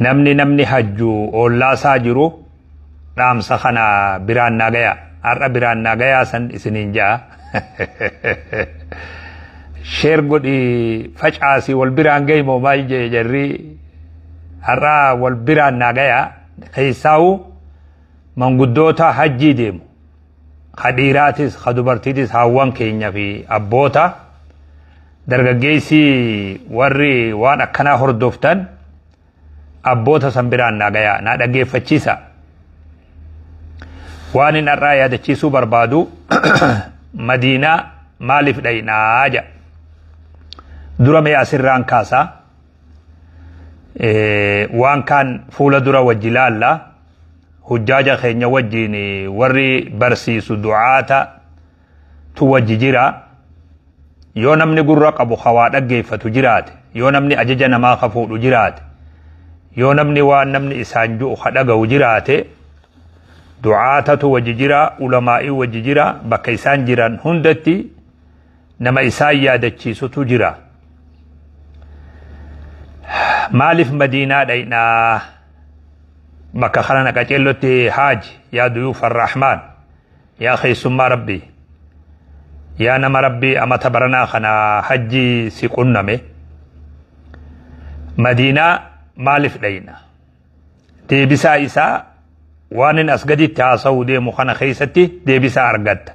Namni namni hajju ollaasaa jiru dhaamsa kana biraan naa gaya. Har'a biraan naa gayaa san isiniin ja'a. Sheer godhi facaasi wal biraan gahi moo maal jee jarri har'a wal biraan naa gaya keessaa'u manguddoota hajjii deemu. Ka dhiiraatis ka dubartiitis haawwan keenya fi abboota dargaggeessi warri waan akkanaa hordoftan abboota san biraan naa gayaa naa dhaggeeffachiisa. Waan hin har'aa yaadachiisuu barbaadu Madiinaa maaliif dhaynaa jedha. Dura mee asirraan kaasaa. Waan kaan fuula dura wajji laalla. Hujjaaja keenya wajjiin warri barsiisu du'aata tu wajji jira. Yoo namni gurra qabu ka waa dhaggeeffatu jiraate, yoo namni ajaja namaa ka fuudhu jiraate, yoo namni waan namni isaan ju'u ka dhaga'u jiraate, du'aatatu wajji jira, ulamaa'ii wajji jira, bakka isaan jiran hundatti nama isaan yaadachiisutu jira. Maaliif Madiinaa dhaynaa? Bakka kana na qaceellotti haaji yaa duyuuf arrahmaan. Yaa keessummaa Rabbii, yaa nama Rabbii amata baranaa kana hajjii si qunname, Madiinaa maaliif dhayna? Deebisaa isaa waanin as gaditti haasa'uu deemu kana keessatti deebisaa argatta.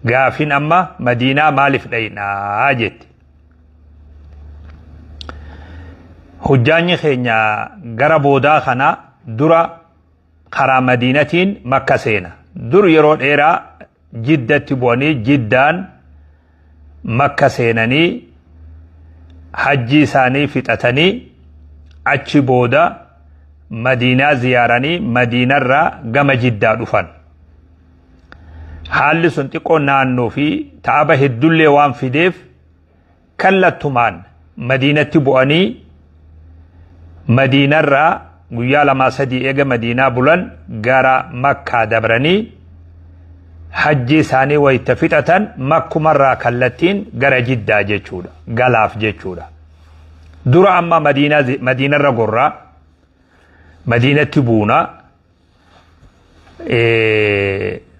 Gaafin amma Madiinaa maaliif dhaynaa jetti. Hujjaanyi keenya gara boodaa kana dura karaa Madiinatiin Makka seena. Dur yeroo dheeraa Jiddatti bu'anii Jiddaan Makka seenanii hajjii isaanii fixatanii achi booda Madiinaa ziyaaranii Madiinarraa gama Jiddaa dhufan. Haalli sun xiqqoo naannoo fi ta'aba heddullee waan fideef kallattumaan Madiinatti bu'anii Madiinarraa guyyaa lamaa sadii eega Madiinaa bulan gara Makkaa dabranii hajjii isaanii wayita fixatan Makkumarraa kallattiin gara Jiddaa jechuudha. Galaaf jechuudha. Dura amma Madiinarra gorraa Madiinatti buuna.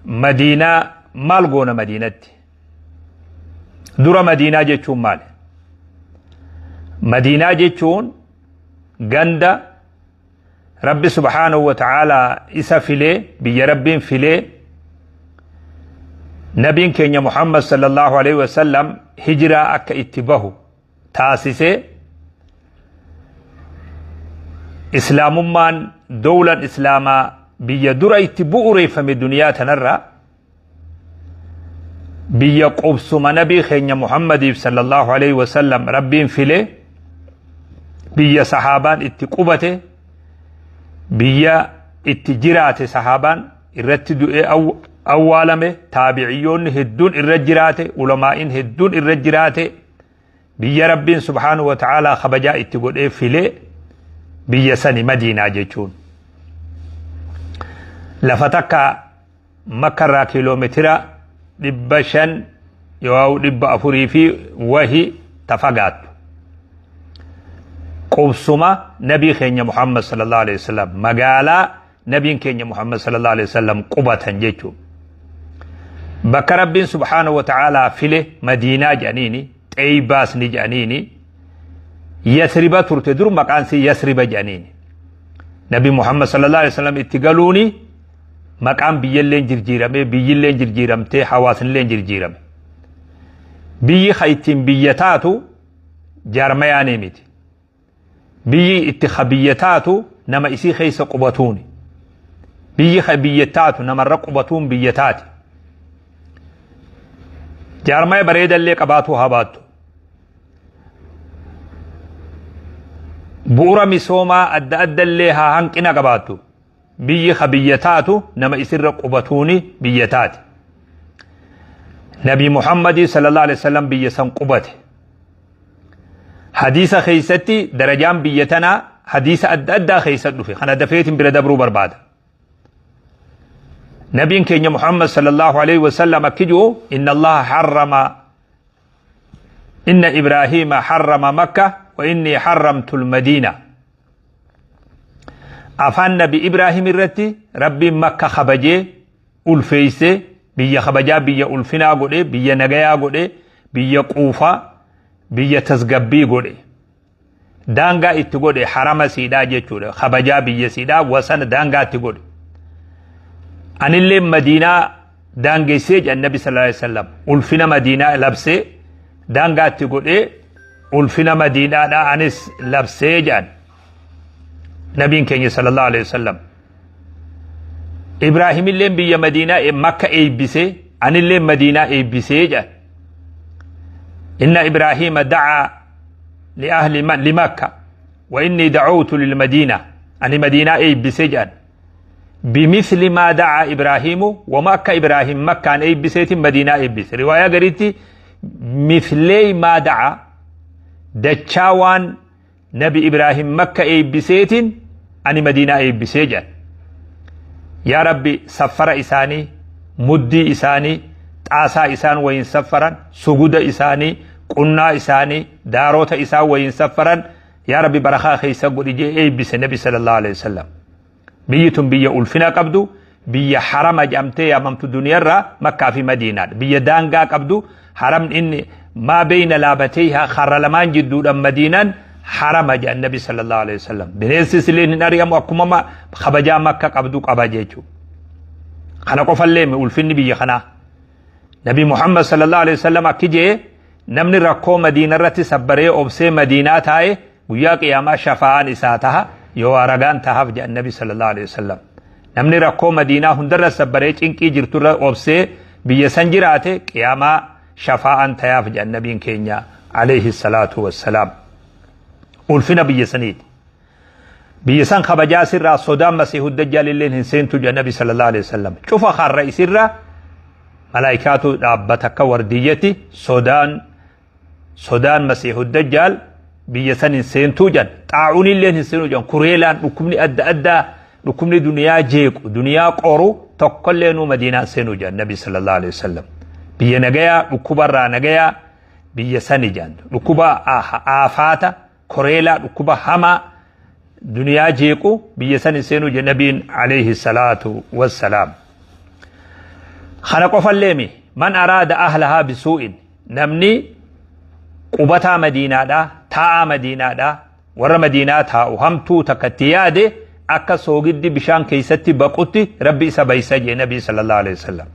Madiinaa maal goona Madiinatti? Dura Madiinaa jechuun maali? Madiinaa jechuun ganda Rabbi subhaanahu wa ta'aalaa isa filee biyya Rabbiin filee nabiin keenya Muhammad sallallahu alaihi wasallam hijiraa akka itti bahu taasisee islaamummaan dowlan islaamaa biyya dura itti bu'ureeffame duniyaa tanarra biyya qubsuma nabii keenya Muhammadiif sallallahu alaihi wasallam rabbiin file biyya sahaabaan itti qubate biyya itti jiraate sahaabaan irratti du'ee awwaalame taabiciyyoonni hedduun irra jiraate ulamaa'iin hedduun irra jiraate biyya rabbiin subhaanahu wa ta'aalaa kabajaa itti godhee filee biyya sani madiinaa jechuun lafa takka makka irraa kiiloomeetira 500 yoo 400 fi wahi ta fagaattu qubsuma nabii keenya Muhammad sallallahu alaihi wasallam magaalaa nabiin keenya Muhammad sallallahu alaihi wasallam qubatan jechuudha. Bakka Rabbiin subhaanahu wa ta'aalaa file Madiinaa jedhaniini Xeeybaas ni jedhaniini Yasriba turte dur maqaan sii Yasriba jedhaniini. Nabi Muhammad sallallahu alaihi wasallam itti galuuni maqaan biyyalleen jirjiiramee biyyilleen jirjiiramtee hawaasnilleen jirjiirame. Biyyi ka ittiin biyya taatu jaarmayaanii miti. Biyyi itti ka biyya taatu nama isii keessa qubatuuni. Biyyi ka biyya taatu namarra qubatuun biyya taati. Jaarmaya bareedallee qabaatuu haa baattu. Bu'ura misoomaa adda addallee haa hanqina qabaattu. Biyyi ka biyya taatu nama isirra qubatuuni biyya taati. Nabi Muhammadii sallallahu alaihi wasallam biyya san qubate. Hadiisa keessatti darajaan biyya tanaa hadiisa adda addaa keessa dhufe. Kana dafeetiin bira dabruu barbaada. Nabiin keenya Muhammad sallallahu alaihi wasallam akki jiru inna Allah harrama inna Ibraahiima harrama Makka wa inni harramtu al-Madiina. Afaan Nabi Ibraahim irratti Rabbiin Makka kabajee ulfeessee, biyya kabajaa, biyya ulfinaa godhe, biyya nagayaa godhe, biyya quufaa, biyya tasgabbii godhe. Daangaa itti godhe, harama siidhaa jechuudha. Kabajaa biyya siidhaa wasana daangaa itti godhe. Anillee Madiinaa daangessee jedhan Nabi sallallahu alaihi wasallam. Ulfina Madiinaa labsee daangaa itti godhee, ulfina Madiinaadhaa anis labsee jedhan. Nabiin keenya sallallahu alaihi wasallam. Ibraahimillee biyya Madiinaa, Makka eebbisee, anillee Madiinaa eebbisee jedhan. Inna Ibraahiima da'aa li'ahli limakka wa inni da'awtu lilmadiina, ani Madiinaa eebbisee jedhan. Bimithli maa da'aa Ibraahiimu, wama akka Ibraahim Makkaan eebbiseetiin Madiinaa eebbise. Riwaayaa gariitti mithlee maa da'aa, dachaa waan Nabi Ibraahim Makka eebbiseetiin ani Madiinaa eebbisee jedhan. Yaa Rabbi, saffara isaanii, muddii isaanii, xaasaa isaan wayiin saffaran, suguda isaanii, qunnaa isaanii, daarota isaan wayiin saffaran, yaa Rabbi barakaa keessa godhi jee eebbise Nabi sallallahu alaihi wasallam. Biyyi tun biyya ulfina qabdu, biyya harama jedhamtee yaamamtu duniyarraa Makkaa fi Madiinaadha. Biyya daangaa qabdu, haramni inni maa beeyna laabatee karra lamaan jidduudhaan Madiinaan harama jedhan Nabi sallallahu alaihi wasallam. Bineensi illee hin ari'amu, akkuma kabajaa Makka qabdu qaba jechuudha. Kana qofallee ulfinni biyya kanaa. Nabi Muhammad sallallahu alaihi wasallam akki jee, namni rakkoo Madiina irratti sabbaree obsee Madiinaa taa'e guyyaa qiyaamaa shafaa'aan isaa taha, yoo ragaan tahaaf jedhan Nabi sallallahu alaihi wasallam. Namni rakkoo Madiinaa hundarra sabbaree, cinqii jirturra obsee biyya san jiraate, qiyaamaa shafaa'aan tayaaf jedhan Nabiin keenya alayhi salaatu wassalaam. Ulfina biyya saniiti. Biyya san kabajaa sirraa sodaan Masiihu Dajjaal illeen hin seentu jedhan Nabi sallallahu alaihi wasallam. Cufa karra isirra malaayikaatu dhaabbata akka wardiyyatti, sodaan Masiihu Dajjaal biyya san hin seentuu jedhan. Xaa'uun illeen hin seenuu jedhan. Kureelaan, dhukkubni adda addaa, dhukkubni duniyaa jeequ, duniyaa qoru tokkollee nuu Madiinaan seenuu jedhan Nabi sallallahu alaihi wasallam. Biyya nagayaa, dhukkubarraa nagayaa biyya sani jedhan. Dhukkuba aafaata, koreelaa, dhukkuba hamaa duniyaa jeequ biyya san hin seenuu jedhan Nabiin alayhi salaatu wassalaam. Kana qofallee mi, man araada ahlahaa bisuu'in, namni qubataa Madiinaadhaa, taa'aa Madiinaadhaa, warra Madiinaa taa'u hamtuu takka itti yaade, akka soogiddi bishaan keessatti baqutti Rabbi isa baysa jee Nabii sallallahu alaihi wasallam.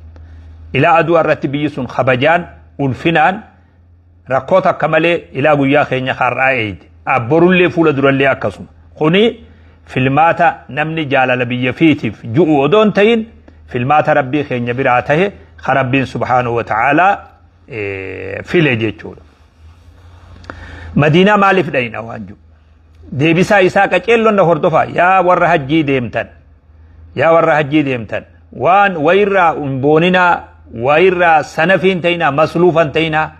Ilaa aduu irratti biyyi sun kabajaan ulfinaan rakkoo takka malee ilaa guyyaa keenya har'aa eeyde. Abborullee fuula durallee akkasuma. Kuni filmaata namni jaalala biyya fiitiif ju'u odoo hin ta'in, filmaata Rabbii keenya biraa tahe, ka Rabbiin subhaanahu wa ta'aalaa file jechuudha. Madiinaa maaliif dhayna waan jiru? Deebisaa isaa qaceellon na hordofaa, yaa warra hajjii deemtan. Yaa warra hajjii deemtan, waan wayirraa hin booninaa, wayirraa sanafii hin ta'inaa, masluufa hin ta'inaa,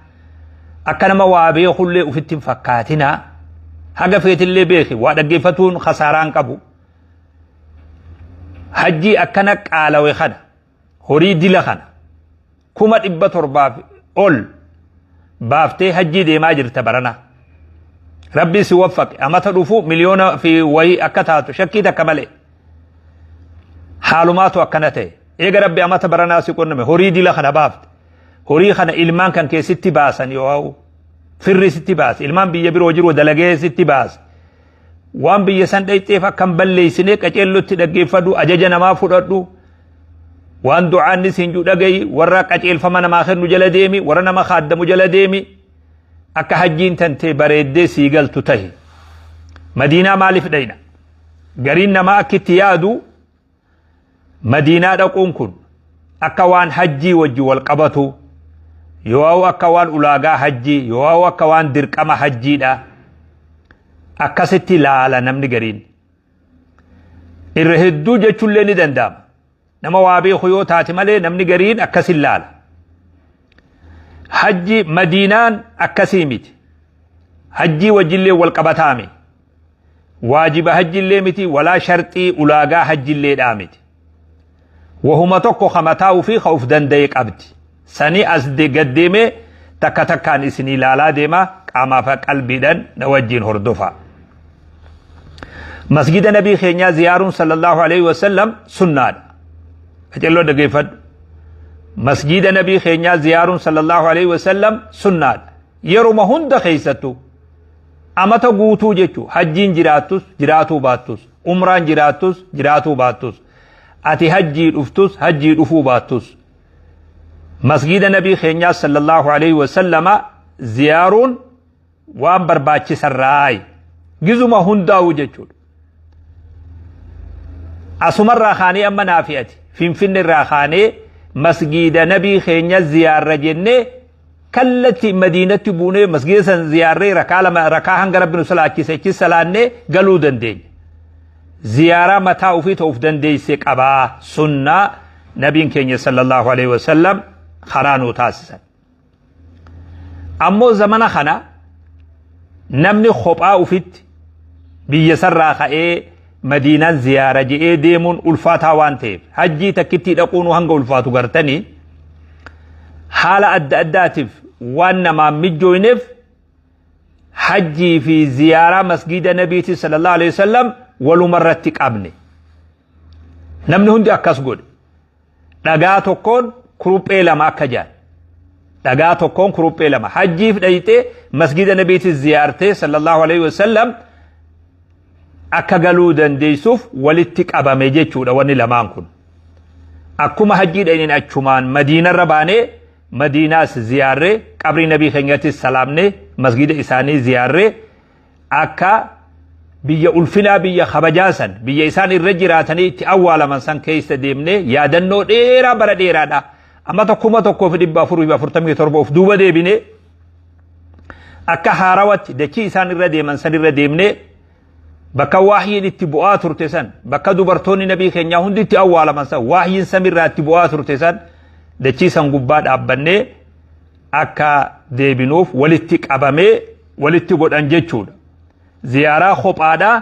akka nama waa beekullee ufitti hin fakkaatinaa. Haga feetillee beeki, waa dhaggeeffatuun kasaaraan qabu. Hajjii akkana qaalawe kana, horii dila kana 700,000 ol baaftee hajjii deemaa jirta barana. Rabbi si waffaqe, amata dhufu miliyoona fi wayii akka taatu shakkii takka malee. Haalumaatu akkana ta'e. Eega Rabbi amata baranaa si qunname, horii dila kana baafte. Horii kana ilmaan kan keessatti baasan, yoo firri sitti baase, ilmaan biyya biroo jiru dalagee sitti baase. Waan biyya san dhayxeef akka hin balleessine qaceellotti dhaggeeffadhu, ajaja namaa fudhadhu. Waan du'aanni siin jiru dhagayi, warra qaceelfama namaa kennu jala deemi, warra nama kaaddamu jala deemi. Akka hajjiin tantee bareeddee sii galtu tahi. Madiinaa maaliif dhayna? Gariin namaa akka itti yaadu, Madiinaa dhaquun kun akka waan hajjii wajji wal qabatu, yoo akka waan ulaagaa hajjii, yoo akka waan dirqama hajjiidha. Akkasitti laala namni gariin. Irra hedduu jechuullee ni danda'ama. Nama waa beeku yoo taate malee namni gariin akkasin laala. Hajji Madiinaan akkasii miti. Hajjii wajjillee wal qabataame. Waajiba hajjillee miti, walaa sharxii ulaagaa hajjilleedhaa miti. Wahuma tokko ka mataa ofii ka uf danda'e qabdi. Sanii as gaddeemee takka takkaan isin ilaalaa deema, qaamaaf qalbiidhaan na wajjin hordofa. Masgida nabii keenyaa ziyaaruun sallallahu alaihi wasallam sunnaadha. Qaceelloo dhaggeeffadhu. Masgida nabii keenyaa ziyaaruun sallallahu alaihi wasallam sunnaadha. Yeruma hunda keessattuu amata guutuu jechuu, hajjiin jiraattus jiraatuu baattus, umraan jiraattus jiraatuu baattus, ati hajjii dhuftus hajjii dhufuu baattus, masgida nabii keenyaa sallallahu alaihi wasallama ziyaaruun waan barbaachisarraayi, gizuma hundaa'u jechuudha. Asumarraa kaanee amma naafi ati Finfinne irraa kaanee masgiida nabii keenya ziyaarra jennee kallatti Madiinatti buunee masgiida san ziyaarree, rakaa lama, rakaa hanga Rabbi nu salaachise achi salaannee galuu dandeenya. Ziyaaraa mataa ofii ta'uuf dandeesse qabaa, sunnaa nabiin keenya sallallahu alaihi wasallam karaa nuu taasisan. Ammoo zamana kana namni kophaa ufitti biyya sarraa ka'ee Madiinaan ziyaara je'ee deemuun ulfaataa waan ta'eef, hajjii takkittii dhaquun hanga ulfaatu gartanii, haala adda addaatiif waan namaan mijjooyneef, hajjii fi ziyaaraa masgiida nabiitii sallallahu alaihi wasallam walumarratti qabne. Namni hundi akkas godhe. Dhagaa tokkoon kuruphee lama akka jaan. Dhagaa tokkoon kuruphee lama. Hajjiif dhayxee masgida nabiitti ziyaartee sallallahu alaihi wasallam akka galuu dandeessuuf walitti qabame jechuudha wanni lamaan kun. Akkuma hajjii dhaynin achumaan Madiinarra baanee Madiinaas ziyaarree, qabrii nabii keenyattis salaamnee, masgida isaanii ziyaarree, akka biyya ulfinaa, biyya kabajaa san, biyya isaan irra jiraatanii itti awwaalaman san keessa deemnee yaadannoo dheeraa bara dheeraadha. Amata 1447 of duuba deebinee akka haarawatti dachii isaan irra deeman san irra deemnee, bakka waahyiin itti bu'aa turte san, bakka dubartoonni nabii keenyaa hundi itti awwaalaman san, waahyiin samirraa itti bu'aa turte san, dachii san gubbaa dhaabbannee akka deebinuuf walitti qabamee walitti godhan jechuudha. Ziyaaraa kophaadhaa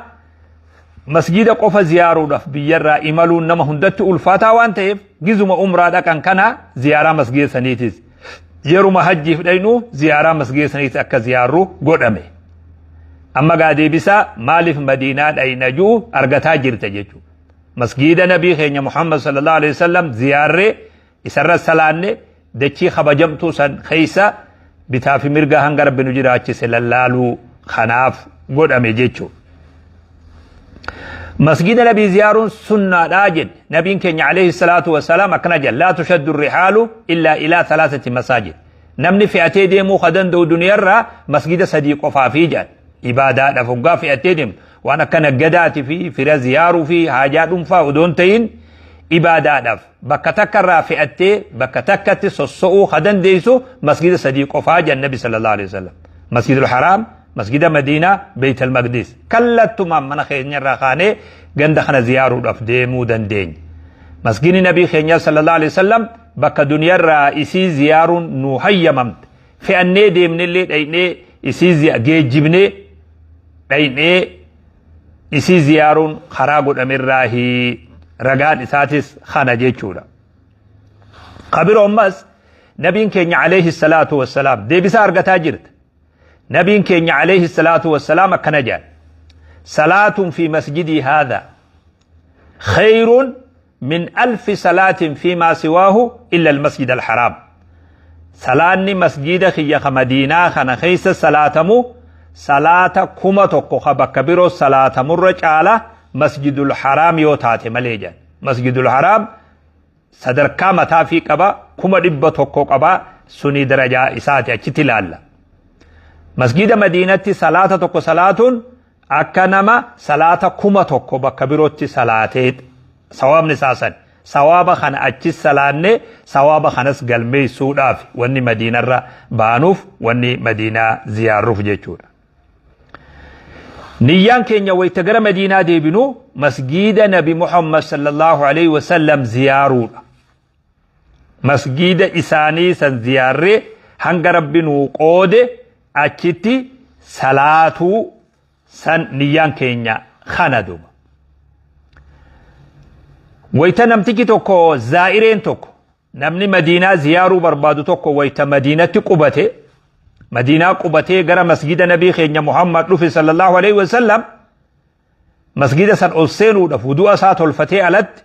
masgiida qofa ziyaaruudhaaf biyyarraa imaluun nama hundatti ulfaataa waan ta'eef, gizuma umraa dhaqan kana ziyaaraa masgiida saniitis, yeruma hajjiif dhaynu ziyaaraa masgiida saniitis akka ziyaarru godhame. Amma gaa deebisaa maaliif Madiinaa dhayna ji'u argataa jirta jechuudha. Masgiida nabii keenya Muhammad sallallahu alaihi wasallam ziyaarree, isarra salaanne, dachii kabajamtuu san keessa bitaa fi mirga hanga Rabbi nu jiraachise lallaaluu kanaaf godhame jechuudha. Masgida nabii ziyaaruun sunnaadhaa jedhe. Nabiin keenya alayhi salaatu wasalaam akkana jedha: laa tushaddu rihaalu illaa ilaa thalathati masaajid. Namni fe'atee deemuu ka danda'u duniyarraa masgida sadii qofaafii jedhan. Ibaadaadhaaf hoggaa fe'atee deemtu, waan akka naggadaati fi fira ziyaaruu fi haajaa dhuunfaa odoo hin ta'in, ibaadaadhaaf bakka takka irraa fe'attee bakka takkatti sosso'uu ka dandeessu masgida sadii qofaa jedhan Nabi sallallahu alaihi wasallam. Masjidul Haraam, Masgida Madiinaa, Beeytal Maqdis. Kallattumaan mana keenya irraa kaanee ganda kana ziyaaruudhaaf deemuu dandeenya. Masgidni Nabii keenyaa sallallahu alaihi wasallam bakka duniyarraa isii ziyaaruun nu hayyamamte. Fe'annee deemnellee dhaynee isii geejjibnee dhaynee isii ziyaaruun karaa godhamerraahi, ragaan isaatis kana jechuudha. Kabiroo ammas nabiin keenya alayhi salaatu wassalaam, deebisaa argataa jirta. Nabiin keenya alayhi salaatu wassalaam akkana jedhan: salaatun fi masjidii haadha khayrun min alfi salaatin fi maa siwaahu illa almasjid alharaam. Salaanni masjida kiyya ka Madiinaa kana keessa salaatamu salaata 1000 ka bakka biroo salaatamurra caala, Masjidul Haraam yoo taate malee jedhan. Masjidul Haraam sadarkaa mataa fi qaba, 100,000 qaba, suni darajaa isaati achitti ilaalla. Masjida Madiinatti salaata tokko salaatuun akka nama salaata 1000 bakka birootti salaatee sawaabni isaa san. Sawaaba kana achis salaannee sawaaba kanas galmeessuudhaaf wanni Madiinarra baanuuf, wanni Madiinaa ziyaarruuf jechuudha. Niyyaan keenya wayita gara Madiinaa deebinu masgiida Nabi Muhammad sallallahu alaihi wasallam ziyaaruudha. Masgiida isaanii san ziyaarree hanga Rabbi nuu qoode achitti salaatuu san niyyaan keenya kana duuba. Wayita namtichi tokko, zaa'ireen tokko, namni Madiinaa ziyaaruu barbaadu tokko, wayita Madiinatti qubate, Madiinaa qubatee gara masgida nabii keenya Muhammad dhufe sallallahu alaihi wasallam, Masgida san ol seenuudhaaf wudu'a isaa tolfatee, alatti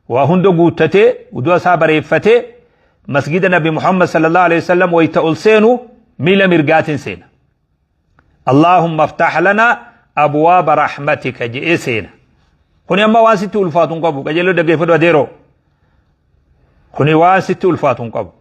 waa hunda guuttatee, wudu'a isaa bareeffatee, masgida Nabi Muhammad sallallahu alaihi wasallam wayta ol seenu miila mirgaatiin seena. "Allahumma aftah lana abwaaba rahmatika" je'ee seena. Kuni amma waan sitti ulfaatu hin qabu. Qajeeloo dhaggeeffadhu adeeroo. Kuni waan sitti ulfaatu hin qabu.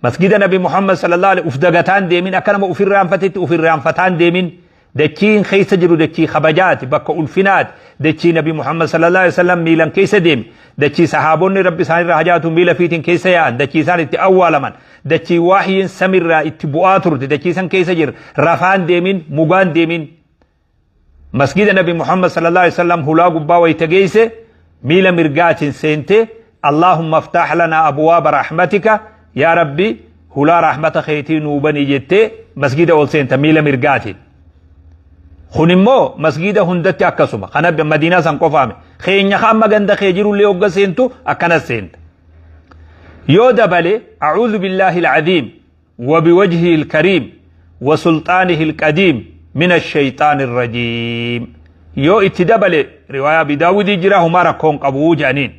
Masgida Nabi Muhammad sallallahu alaihi uf dagataan deemin, akka nama ufirraanfatetti ufirraanfataan deemin. Dachiin keessa jiru dachii kabajaati, bakka ulfinaati. Dachii Nabi Muhammad sallallahu alaihi wasallam miilan keessa deemi, dachii sahaabonni, Rabbi isaanirraa hajaatu, miila fiitiin keessa yaa'an, dachii isaan itti awwaalaman, dachii waahiyin samirraa itti bu'aa turte, dachii san keessa jira. Rafaan deemin, mugaan deemin. Masgida Nabi Muhammad sallallahu alaihi wasallam hulaa gubbaa wayita geesse miila mirgaatiin seente, "Allahumma aftah lana abwaaba rahmatika", yaa Rabbi, hulaa rahmata keetii nuu bani jettee masgida ol seenta miila mirgaatiin. Kun immoo masgida hundatti akkasuma. Kana Madiinaa san qofaame. Keenya ka amma ganda kee jirullee hogga seentu akkanas seenta. Yoo dabale, "A'uudhu billahi al-aziim wa biwajhihi al-kariim wa sulxaanihi al-qadiim min ash-shayxaani ar-rajiim" yoo itti dabale, riwaayaa Abi Daawudii jira, humaa rakkoon qabuu jedhaniin.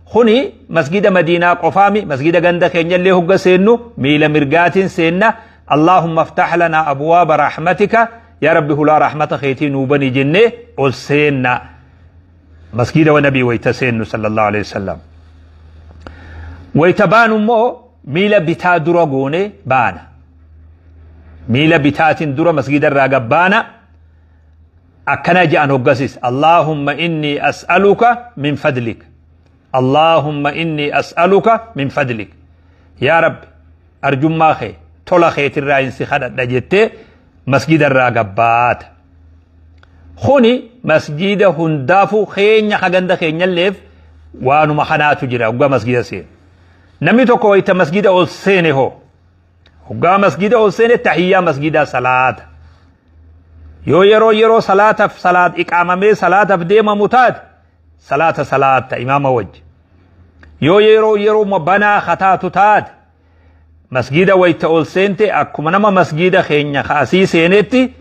Kuni masgida Madiinaa qofaami. Masgida ganda keenyallee hogga seennu miila mirgaatiin seenna. "Allahumma aftah lana abwaaba rahmatika", yaa Rabbi, hulaa rahmata keetii nuu bani jennee ol seenna. Masgida wa Nabii wayta seennu sallallahu alaihi wasallam. Wayta baanu immoo miila bitaa dura goone baana. Miila bitaatiin dura masgida irraa gabbaana. Akkana je'an hoggasis: "Allahumma inni as'aluka min fadlik, Allahumma inni as'aluka min fadlik", yaa Rabbi, arjummaa kee, tola keetirraa hin si kadhadha jettee masgida irraa gabbaata. Kuni masjida hundaafuu, keenya haganda keenyalleef waanuma kanaatu jira hoggaa masgida seenu. Namni tokko wayita masgida ol seene hoo, hoggaa masgida ol seene tahiyyaa masgidaa salaata. Yoo yeroo yeroo salaataaf salaat iqaamamee salaataaf deemamu taate, salaata salaatta imaama wajji. Yoo yeroo yeroo banaa kataatu taate, masgida wayta ol seente akkuma nama masgida keenya asii seenetti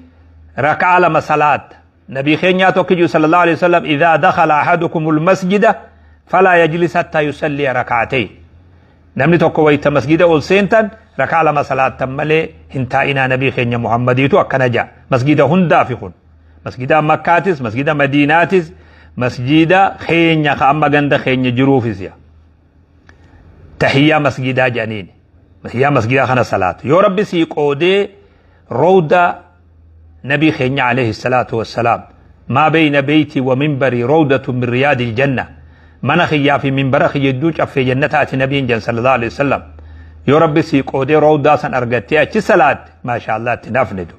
raka'a lama salaatta. Nabii keenyaa tokko jiru sallallahu alaihi wasallam, "Idhaa dakhala ahadukumul masjida falaa yajlis hattaa yusalliya raka'atayn." Namni tokko wayta masgida ol seentan rakaa lama salaattan malee hin taa'inaa, Nabii keenya Muhammadiitu akkana ja'a. Masgida hundaafi kun. Masgida Makkaatis, masgida Madiinaatis, masjida keenya ka amma ganda keenya jiruufis yaa. Tahiyyaa masgidaa jedhaniin. Tahiyyaa masgidaa kana salaatu. Yoo Rabbi sii qoodee rawda Nabii keenya alayhi salaatu wassalaam, "Maa bayna beeyti wa minbarii rawdatu min riyaadil janna", mana kiyyaa fi minbara kiyya jidduu caffee jannataati Nabiin jan sallallahu alayhi wasallam. Yoo Rabbi sii qoodee rawdaa san argattee achi salaatte, maasha Allah, itti nafnitu.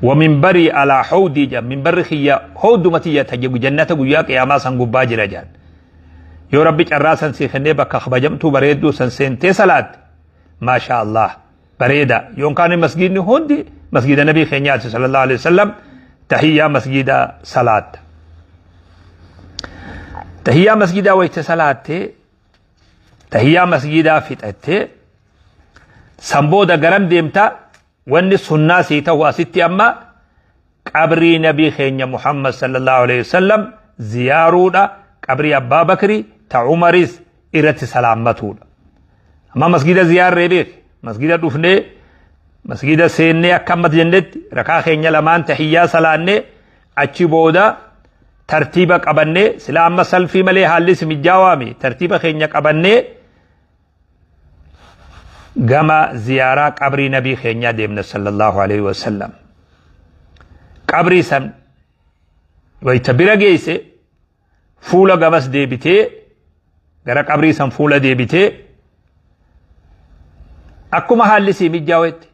"Wa minbarii alaa hawdii" jedhan, minbarri kiyya hawduma tiyya jannata guyyaa qiyaamaa san gubbaa jira jedhan. Yoo Rabbi carraa san sii kennee bakka kabajamtuu bareedduu san seentee salaatte, maasha Allah, bareeda. Yookaan masgidni hundi masgida Nabii keenyaati sallallahu alaihi wasallam, tahiyyaa masgida salaatta. Tahiyyaa masgidaa wayita salaattee, tahiyyaa masgidaa fixattee, san booda garam deemta? Wanni sunnaa sii ta'u asitti amma qabrii Nabii keenya Muhammad sallallahu alaihi wasallam ziyaaruudha. Qabrii Abbaa Bakri ta Umaris irratti salaammatuudha. Amma masgida ziyaarree beek, masgida dhufnee, masgida seennee, akka amma jennetti rakaa keenya lamaan tahiyyaa salaannee, achi booda tartiiba qabannee, sila amma salfii malee haalli si mijjaawaami, tartiiba keenya qabannee gama ziyaaraa qabrii Nabii keenyaa deemna sallallahu alaihi wasallam. Qabrii san wayta bira geesse fuula gamas deebitee, gara qabrii san fuula deebitee, akkuma haalli sii mijjaawetti,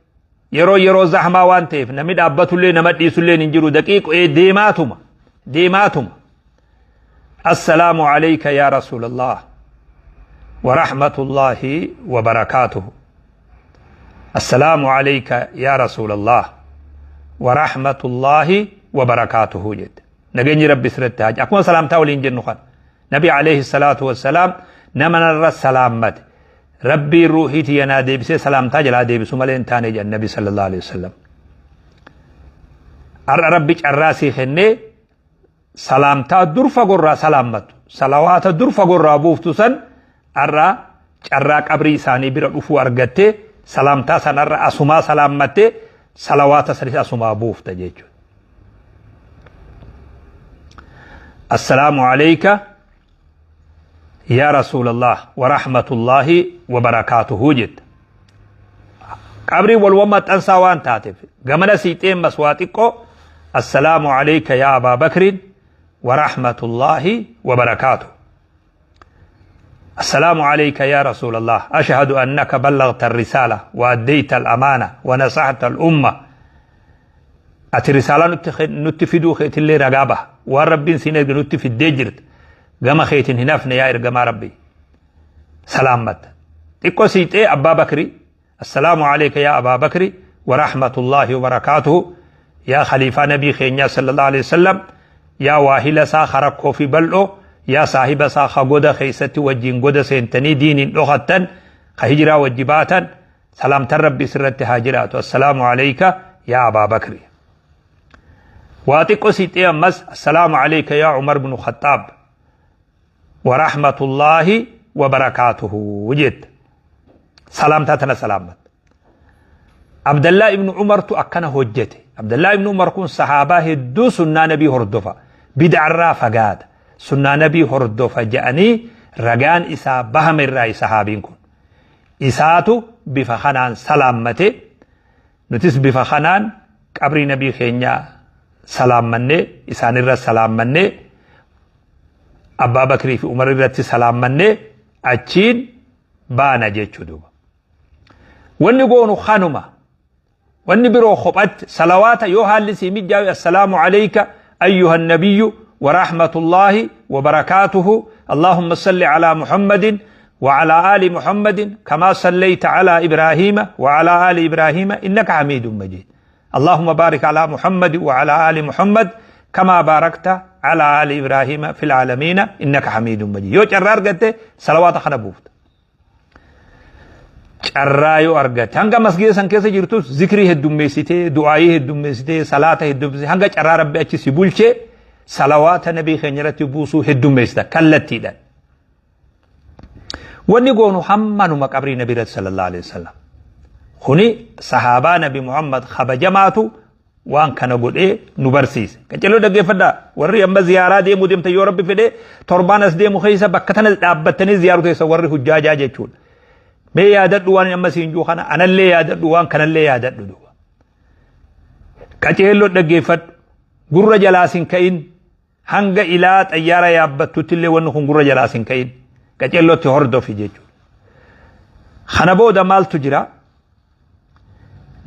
yeroo yeroo zahmaa waan ta'eef namni dhaabbatullee nama dhiisullee hin jiru, daqiiqee deemaatuma deemaatuma, "Assalaamu alayka yaa Rasuulallah wa rahmatullahi wa barakaatuhu. Assalaamu alayka yaa Rasuulallah wa rahmatullahi wa barakaatuhu" jette. Nageenyi Rabbi sirratti haa, akkuma salaamtaa waliin jennu kana. Nabi alayhi salaatu wassalaam, nama narra salaammate Rabbiin ruuhii tiyya naa deebisee salaamtaa jalaa deebisu malee hin taane jedhan Nabi sallallahu alaihi wasallam. Har'a Rabbi carraa sii kennee Salaamtaa dur fagorraa salaammattu, salawaata dur fagorraa buuftu san har'a carraa qabrii isaanii bira dhufuu argattee salaamtaa sanarra asumaa salaammattee salawaata sanis asumaa buufta jechuudha. Assalaamu alayka yaa Rasuulallah wa rahmatullahi wa barakaatuhu jetta. Qabrii waluma maxxansaa waan taateef gamana siixee ammas waa xiqqoo assalaamu alayka yaa Abaa Bakriin wa rahmatullaahi wa barakaatu. السلام عليك يا رسول الله أشهد أنك بلغت الرسالة وأديت الأمانة ونصحت الأمة أتي رسالة نتفدو خيت اللي رقابة والرب سينك نتفد ديجرت قام خيت هنافنا يا إرقما ربي سلامت xiqqoo siixee Abbaa Bakri Assalaamu aleyka yaa Abaa Bakri wa rahmatullaahi wa barakaatuhu yaa khaliifaa nabii keenyaa sallallahu aleyhi wasallam yaa waahila isaa ka rakkoo fi bal'oo yaa saahiba isaa ka goda keessatti wajjiin goda seentanii diiniin dhokattan ka hijiraa wajji baatan salaamtan rabbi isirratti haa jiraatu assalaamu aleyka yaa Abaa Bakri waa xiqqoo siixee ammas assalaamu aleyka yaa Umar ibnu Khaxaab warahmatullaahi wabarakaatuhu jetta. Salaamtaa tana salaammatta. Abdallaa ibnu Umartu akkana hojjete. Abdallaa ibnu Umar kun sahaabaa hedduu sunnaa nabii hordofa. Bid'arraa fagaata. Sunnaa nabii hordofa jedhanii ragaan isaa bahame irraa sahaabiin kun. Isaatu bifa kanaan salaammate. Nutis bifa kanaan qabrii nabii keenyaa salaammannee isaanirra salaammannee Abbaa Bakrii fi Umar irratti salaammannee achiin baana jechuu duuba. Wanni goonu kanuma. Wanni biroo kophatti salawaata yoo haalli sii mijjaawe assalaamu alayka ayyuha nabiyyu wa rahmatullaahi wa barakaatuhu allahumma salli alaa muhammadin wa alaa aali muhammadin kamaa sallayta alaa ibraahiima wa alaa aali ibraahiima innaka hamiidun majiid. Allahumma baarik alaa Muhammad wa alaa aali Muhammad kamaa baarakta alaa aali Ibraahiima fil aalamiina innaka hamiidun majiid. Yoo carraa argatte salawaata kana buufta. Carraa yoo argatte hanga masgiida san keessa jirtus zikrii heddummeessitee du'aayii heddummeessitee salaata heddummeessitee hanga carraa rabbi achi si bulchee salawaata nabii keenya irratti buusuu heddummeessita kallattiidhaan. Wanni goonu hammanuma qabrii nabi irratti sallallahu alaihi wasallam. Kuni sahaabaa nabi Muhammad kabajamaatu waan kana godhee nu barsiise. Qaccaloo dhaggeeffadhaa warri amma ziyaaraa deemuu deemtan yoo rabbi fedhee torbaan as deemu keessa bakka tana dhaabbattanii ziyaaru keessa warri hujjaajaa jechuudha. Mee yaadadhu waan amma siin jiru kana anallee yaadadhu waan kanallee yaadadhu duuba. Qaceelloo dhaggeeffadhu gurra jalaa sin ka'in Hanga ilaa xayyaara yaabbattutti illee wanni kun gurra jalaa sin ka'in. Qaceellootti hordofi jechuudha. Kana booda maaltu jira?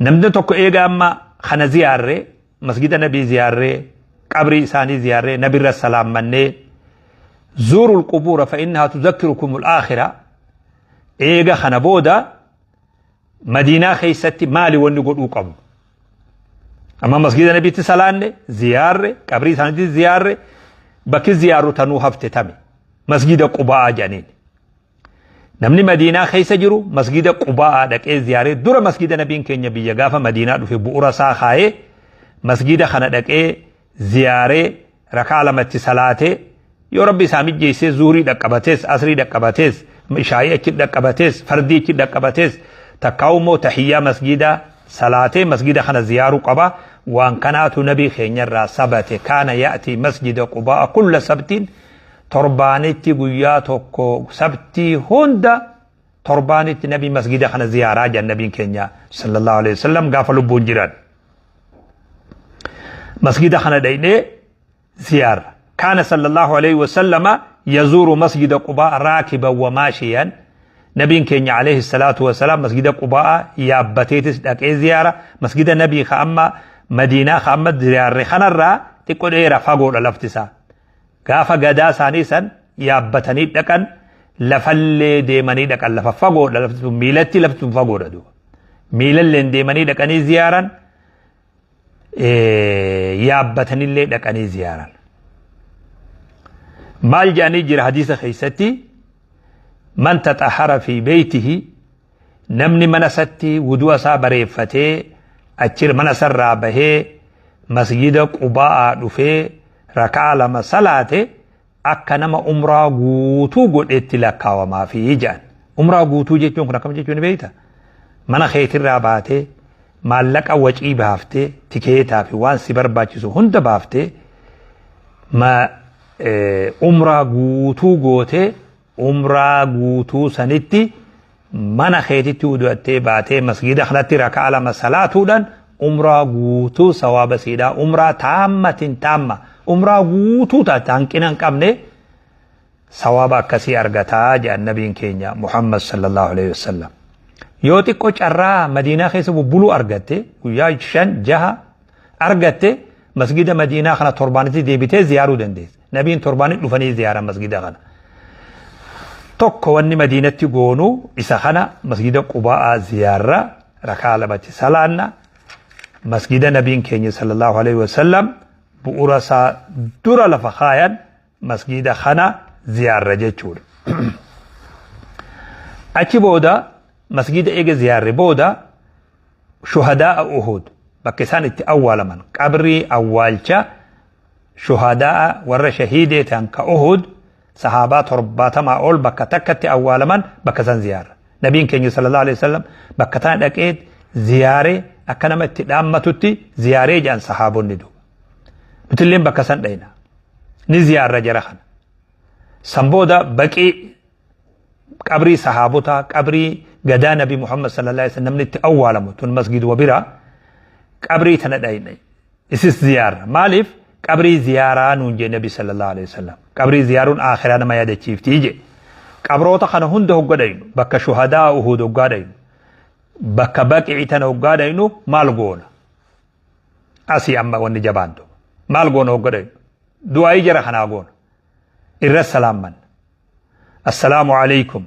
Namni tokko eega amma kana ziyaarree, masgida nabii ziyaarree, qabrii isaanii ziyaarree, nabirra salaammannee, zuurul qubuura fa innahaa tuzakkirukumul aakhira eega kana booda Madiinaa keessatti maali wanni godhuu qabnu? Amma masgiida nabiitti salaanne, ziyaarre, qabrii isaaniitti ziyaarre, bakki ziyaarru tanuu hafte tami. Masgiida Qubaa'aa jedhaniin. Namni Madiinaa keessa jiru masgiida Qubaa'aa dhaqee ziyaaree dura masgiida nabiin keenya biyya gaafa Madiinaa dhufe bu'uura isaa kaayee masgiida kana dhaqee ziyaaree rakaa lamatti salaatee yoo rabbi isaa mijjeessee zuhurii dhaqqabatees asrii dhaqqabatees ishaayii achi dhaqqabatees fardii achi dhaqqabatees takkaa'u immoo tahiyyaa masgiida salaatee masgiida kana ziyaaruu qaba waan kanaatu nabii keenyarraa sabate kaana ya'tii masjida qubaa kulla sabtiin torbaanitti guyyaa tokko sabtii hunda torbaanitti nabii masgiida kana ziyaaraa jedhan nabiin keenya sallallahu alaihi wasallam gaafa lubbuun jiran. Masgida kana dhaynee ziyaarra. Kaana sallallahu alaihi wasallama yazuuru masjida Qubaa raakiban wa maashiyan. Nabiin keenya alayhi salaatu wasalaam masgida Qubaa yaabbateetis dhaqee ziyaara. Masgida nabii ka amma Madiinaa ka amma ziyaarre kanarraa xiqqoo dheera fagoodha lafti isaa. Gaafa gadaa isaanii san yaabbatanii dhaqan lafallee deemanii dhaqan lafa fagoodha lafti sun miilatti lafti sun fagoodha duuba. Miilalleen deemanii dhaqanii ziyaaran yaabbatanillee dhaqanii ziyaaran. Maal jedhanii jira hadiisa keessatti man taxahara fi beeytihi namni mana isatti wudu'a isaa bareeffatee achi mana isarraa bahee masjida qubaa'aa dhufee Raka'aa lama salaate akka nama umraa guutuu godhetti lakkaawamaafii jedhan. Umraa guutuu jechuun kun akkam jechuun beekta? Mana keetirraa baatee maallaqa wacii baaftee tikeetaa fi waan si barbaachisu hunda baaftee ma umraa guutuu gootee umraa guutuu sanitti mana keetitti udu'attee baatee masgiida kanatti raka'aa lama salaatuudhaan umraa guutuu sawaaba siidhaa umraa taammatin taamma umraa guutuu taate hanqina hin qabne sawaaba akkasii argataa jedhan nabiin keenya Muhammad sallallahu alaihi wasallam. Yoo xiqqoo carraa Madiinaa keessa bubbuluu argatte guyyaa 5 6 argatte masgida Madiinaa kana torbaanitti deebitee ziyaaruu dandeessa. Nabiin torbaanitti dhufanii ziyaaran masgida kana. Tokko wanni Madiinatti goonu isa kana masgida Qubaa'aa ziyaarra rakaa lamatti salaanna masgida nabiin keenya sallallahu alaihi wasallam bu'uura isaa dura lafa kaayan masgida kana ziyaarra jechuudha. Achi booda masgida eega ziyaarre booda shuhadaa Uhud bakka isaan itti awwaalaman qabrii awwaalcha shuhadaa warra shahiidee ta'an ka Uhud sahaabaa 70 ol bakka takkatti awwaalaman bakka san ziyaarra. Nabiin keenya sallallahu alaihi wasallam bakka tana dhaqee ziyaaree akka nama itti dhaammatutti ziyaaree jedhan sahaabonni duuba. Nutilleen bakka san dhayna. Ni ziyaarra jara kana. San booda baqii qabrii sahaabotaa qabrii gadaa Nabi Muhammad sallallahu alaihi wasallam namni itti awwaalamu tun masgiduma bira qabrii tana dhayna. Isis ziyaarra. Maaliif qabrii ziyaaraa nuun jee Nabi sallallahu alaihi wasallam. Qabrii ziyaaruun aakhiraa nama yaadachiiftii jee. Qabroota kana hunda hogga dhaynu bakka shuhadaa Uhud hoggaa dhaynu bakka baqii tana hoggaa dhaynu maal goona? Asii amma wanni jabaan duuba. Maal goona hogga dhaynu? Du'aayii jara kanaa goona. Irra salaamman. Assalaamu alaikum.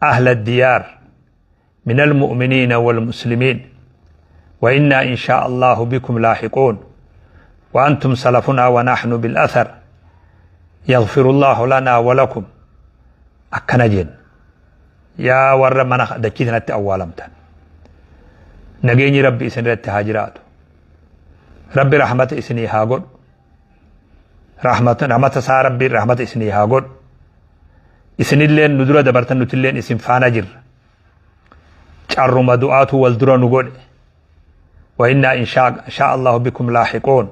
أهل الديار من المؤمنين والمسلمين وإنا إن شاء الله بكم لاحقون وأنتم سلفنا ونحن بالأثر يغفر الله لنا ولكم akkana jenna yaa warra mana dachii sanatti awwaalamtan nageenyi rabbi isin irratti haa jiraatu rabbi rahmata isinii haa godhu rahmata isaa rabbi rahmata isinii haa godhu isinilleen nu dura dabartan nutilleen isin faana jirra carruma du'aatu wal dura nu godhe وإنا إن شاء الله بكم لاحقون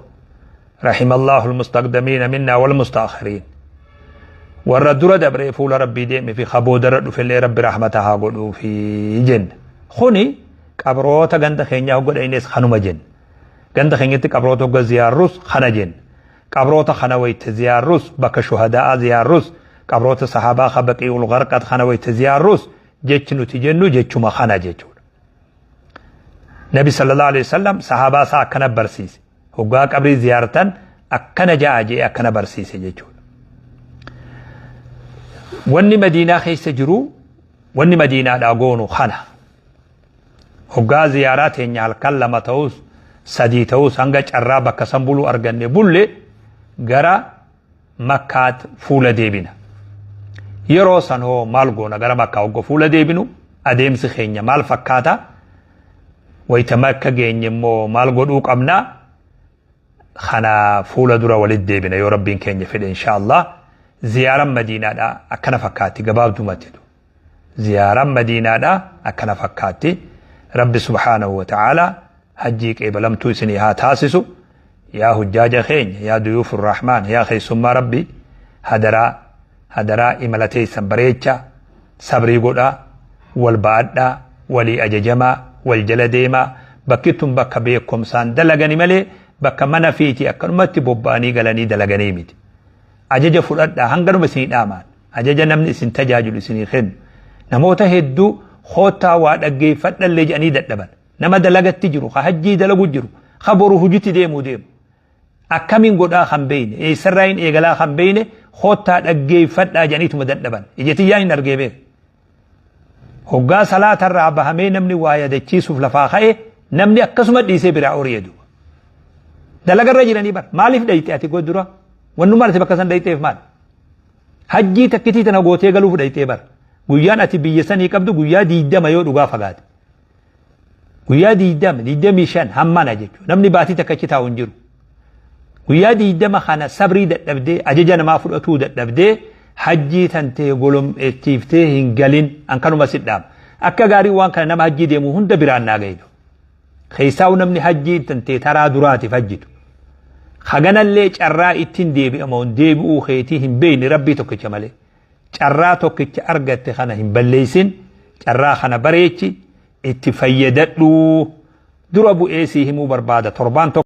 رحم الله المستقدمين منا والمستأخرين warra dura dabree fuula rabbii deeme fi kaboodarra dhufellee rabbi rahmata haa godhuu fi jenna. Kuni qabroota ganda keenyaa hogga dhaynes kanuma jenna. Ganda keenyatti qabroota hogga ziyaarrus kana jenna. Qabroota kana wayita ziyaarrus bakka shuhadaa'aa ziyaarrus qabroota sahaabaa ka baqii'ul gharqad kana wayita ziyaarrus jechi nuti jennu jechuma kana jechuudha. Nabi sallallahu alaihi wasallam sahaabaa isaa akkana barsiise. Hoggaa qabrii ziyaartan akkana ja'a jee akkana barsiise jechuudha. Wanni Madiinaa keessa jiru wanni Madiinaadhaa goonu kana. Hoggaa ziyaaraa teenya halkan 2 ta'us 3 ta'us hanga carraa bakka san buluu arganne bulle gara Makkaat fuula deebina. Yeroo san hoo maal goona gara Makkaa hogga fuula deebinu adeemsi keenya maal fakkaata? Wayita Makka geenye immoo maal godhuu qabna? Kana fuula dura walitti deebina yoo Rabbiin keenya fedhe insha Allah. Ziyaaran Madiinaadha akkana fakkaatti gabaabdumatti. Ziyaaran Madiinaadha akkana fakkaatti. Rabbi subhaanahu wa ta'ala hajjii qeebalamtuu isinii haa taasisu. Yaa hujjaaja keenya yaa duyuufur rahmaan yaa keessummaa Rabbi hadaraa hadaraa imala teessan bareecha sabrii godhaa wal ba'adhaa walii ajajamaa wal jala deemaa bakki tun bakka beekomsaan dalagani malee bakka mana fiiti akkanumatti bobba'anii galanii dalaganii miti. Ajaja fudhadhaa hanganuma isinii dhaamaan ajaja namni isin tajaajilu isinii kennu namoota hedduu koottaa waa dhaggeeffadhallee jedhanii dadhaban. Nama dalagatti jiru, ka hajjii dalagu jiru, ka boru hujitti deemuu deemu. Akkamiin godhaa kan beeyne, eessarraa hin eegalaa kan beeyne, koottaa dhaggeeffadhaa jedhaniituma dadhaban. Ija tiyyaan hin argee beeka. Hoggaa salaatarraa bahamee namni waa yaadachiisuuf lafaa ka'e namni akkasuma dhiisee biraa ori'e duuba. Dalagarra jiranii bar maaliif dhayxe ati dura? Wannummaan ati bakka san dhayxeef maali? Hajjii takkitii tana gootee galuuf dhayxee bar. Guyyaan ati biyya sanii qabdu guyyaa 20 yoo dhugaa fagaate. Guyyaa 20, 25 hammana jechuudha. Namni baatii takka achi taa'u hin jiru. Guyyaa 20 kana sabrii dadhabdee, ajaja namaa fudhatuu dadhabdee, hajjii tantee golom'echiiftee hin galin. An kanuma si dhaama. Akka gaarii waan kana nama hajjii deemu hunda biraan naa gahitu. Keessaa'u namni hajjii tantee taraa duraatiif hajjitu. Haganallee carraa ittiin deebi'amoon deebi'uu keetii hin beekne Rabbii tokkicha malee. Carraa tokkicha argatte kana hin balleessin, carraa kana bareechi, itti fayyadadhu. Dura bu'ee sii himuu barbaada torbaan tokko.